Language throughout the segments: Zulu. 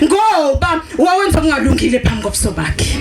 Ngani? Ngoba wawenza okungalungile phambi kobuso bakhe.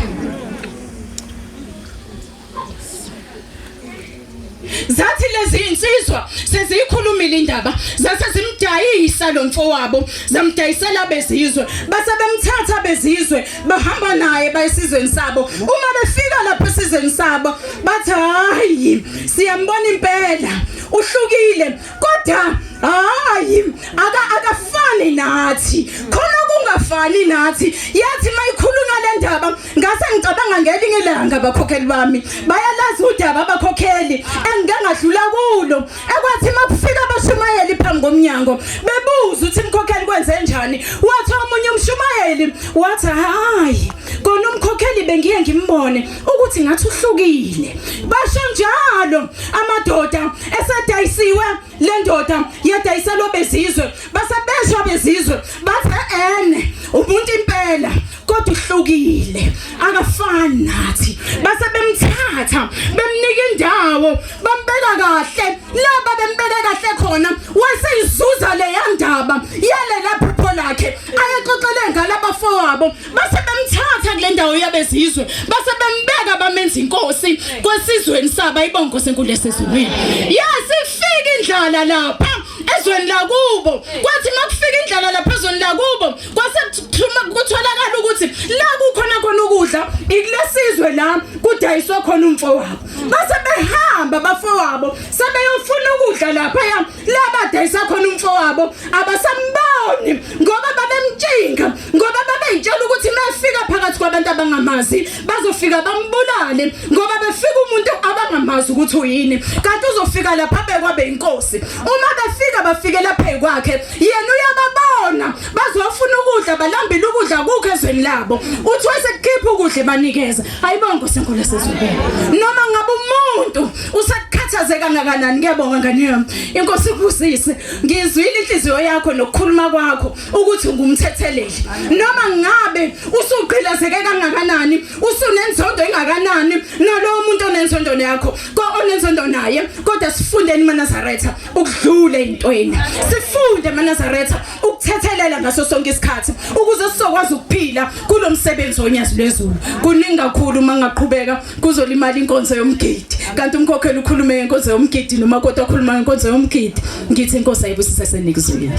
Zathi lezi insizwa seziyikhulumile indaba, zase zimdayisa lo mfowabo, zamdayisela bezizwe, base bemthatha bezizwe, bahamba naye bayesizweni sabo. Uma befika lapho esizweni sabo, bathi hayi, siyambona impela, uhlukile, kodwa hayi aka akafani nathi. Khona kungafani nathi. Yathi mayikhulunywa le ndaba Ngase ngicabanga ngelinye ilanga abakhokheli bami bayalazi udaba abakhokheli engike ngadlula kulo ekwathi makufika abashumayeli phambi komnyango bebuza ukuthi umkhokheli kwenze njani wathi omunye umshumayeli wathi hayi kona umkhokheli bengiye ngimbone ukuthi ngathi uhlukile basho njalo amadoda esedayisiwe le ndoda yadayiselwa bezizwe basebeshwa bezizwe bathi ene umuntu impela kodwa uhlukile akafani nathi base bemthatha bemnika indawo bambeka kahle laba bembeke kahle khona waseyizuza leya ndaba yalela phupho lakhe ayexoxele ngalabafowabo base bemthatha kule ndawo yabezizwe base bembeka bamenza inkosi kwesizweni saba ibongo senkulu esezulwini yasifika indlala lapha ezweni lakubo kwathi makufika indlala lapha ezweni lakubo kwase kutholakala ukuthi la kukhona khona ukudla ikulesizwe la kudayiswa khona umfowabo base behamba bafowabo sebeyofuna ukudla lapha ya la badayisa khona umfowabo abasamboni ngoba babemtshinga ngoba babeyitshela ukuthi mefika phakathi kwabantu abangamazi bazofika bambulale ngoba befika umuntu abangamazi ukuthi uyini kanti uzofika lapha bekwa beyinkosi uma befika bafike lapha kwakhe yena uyababona bazofuna ukudla balambile ukudla kukho ezweni labo uthi wesekukhipha ukudla ebanikeza ayibonke Nkosi enkulu esezulwini noma ngabe umuntu usakukhathaze kangakanani ngiyabonga ngane yami inkosi ikubusise ngizwile inhliziyo yakho nokukhuluma kwakho ukuthi ungumthetheleli noma ngabe usugqilazeke kangakanani usunenzondo engakanani nalowo muntu onenzondo yakho ko onenzondo naye kodwa sifundeni maNazaretha ukudlula entweni sifunde maNazaretha ukuthethelela ngaso sonke isikhathi ukuze sizokwazi ukuphila kulomsebenzi wonyazi lwezulu kuningi kakhulu uma ngaqhubeka kuzolimala inkonzo yomgidi kanti umkhokheli ukhulume ngenkonzo yomgidi noma kodwa ukhuluma ngenkonzo yomgidi ngithi inkosi ayibusise senikuzwile.